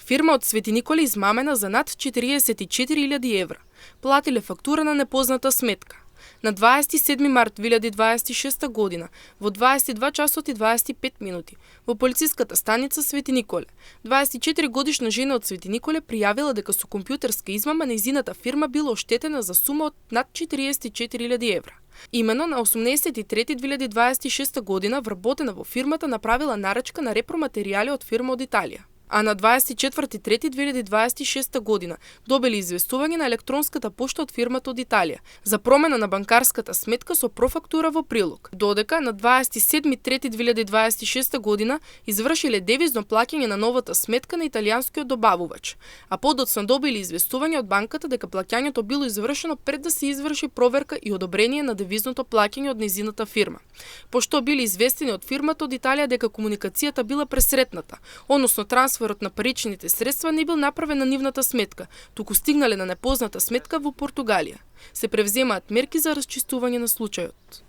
Фирма од Свети Николе измамена за над 44.000 евра. Платиле фактура на непозната сметка. На 27 март 2026 година, во 22 часот и 25 минути, во полициската станица Свети Николе, 24 годишна жена од Свети Николе пријавила дека со компјутерска измама нејзината фирма била оштетена за сума од над 44.000 евра. Имено на 18.3.2026 година вработена во фирмата направила нарачка на репроматеријали од фирма од Италија. А на 24.3.2026 година добили известување на електронската пошта од фирмата од Италија за промена на банкарската сметка со профактура во прилог. Додека на 27.3.2026 година извршиле девизно плаќање на новата сметка на италијанскиот добавувач, а подоцна добили известување од банката дека плаќањето било извршено пред да се изврши проверка и одобрение на девизното плаќање од нејзината фирма. Пошто били известени од фирмата од Италија дека комуникацијата била пресретната, односно трансферот на паричните средства не бил направен на нивната сметка, туку стигнале на непозната сметка во Португалија. Се превземаат мерки за расчистување на случајот.